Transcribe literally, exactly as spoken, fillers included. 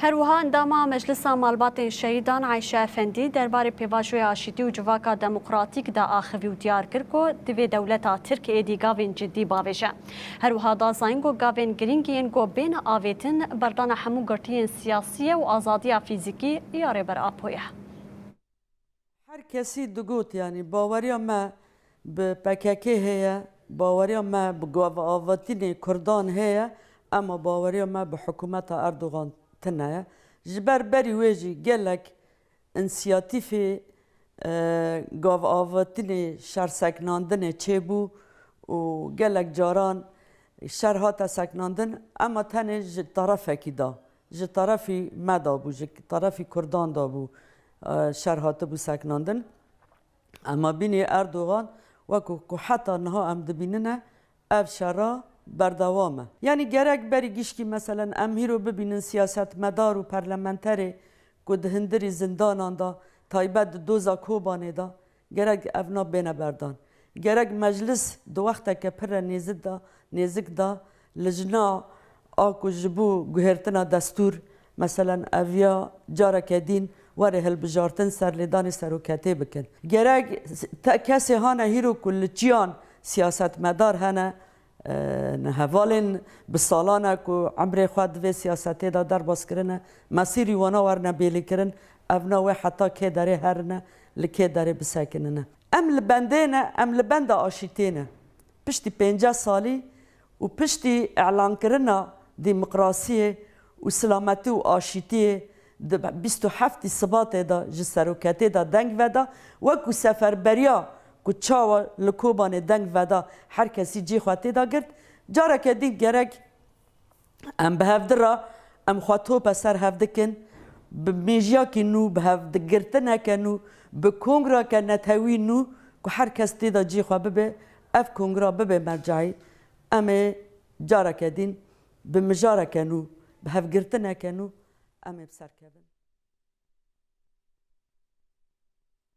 Her wiha endama Meclisa Malbatên Şehîdan Ayşe Efendî derbarê pêvajoya aşîtî û civaka demokratîk de axivî û diyar kir ku divê dewleta Tirk êdî gavên cidî bavêje. Her wiha da zayîn ku gavên girîng yên ku bêne avêtin berdana hemû girtiyên siyasî ye û azadiya fîzîkî ya Rêber Apo ye. Her kesî digot, yanî baweriya me bi P K K heye, baweriya me bi gavavêtinê Kurdan heye, ema baweriya me bi hikûmeta Erdogan tune ye. Ji ber berî wê jî gelek însiyatîfê, e, gavavêtinê, şerseknandinê çêbû û gelek caran şer hate seknandin, ema tenê ji terefekî de, ji terefî me de bû, ji terefî Kurdan de bû, e, şer hatibû seknandin. Ema bînî Erdogan, wekû ku heta niha em dibînine, ev şera berdewam e. Yanî gerek berî gişkî, meselen, em hîro bibînin siyasetmedar û parlamenterê ku di hundirî zindanan de, taybet di doza Kobanê de, gerek evna bêne berdan. Gerek meclis di wexteke pir re nêzik de, nêzik de, lijna a ku ji bo guhêrtina destûr, meselen, ev ya careke dîn were hilbijartin, serlêdanê seroketê bikin. Gerek te-, kesê hane hîro ku li çiyan siyasetmedar hene, e, ne hevalên bi salan e ku emrê xwe di vê siyasetê de derbas kirine, mesîrî wana werine bêlîkirin, evna wê heta kê derê herine, li kê derê bisekinine. Em li bendê ne, em li benda aşîtê ne. Piştî pênceh salî û piştî îlankirina demokrasiyê û silametî û aşîtiyê di bîst û heftî Sibatê de ji seroketê de deng veda, wekû seferberiya ku çawa li Kobanê deng veda, her kesî cî xwe tê de girt, careke din gerek em bi hev di re, em xwe tope ser hev dikin, bi mêjiyakî nû, bi hevdigirtineke nû, bi kongrake netewî nû ku her kes tê de cî xwe bibe, ev kongra bibe mercayî, em ê careke din bi mijareke nû, bi hevgirtineke nû em ê bi ser kevin.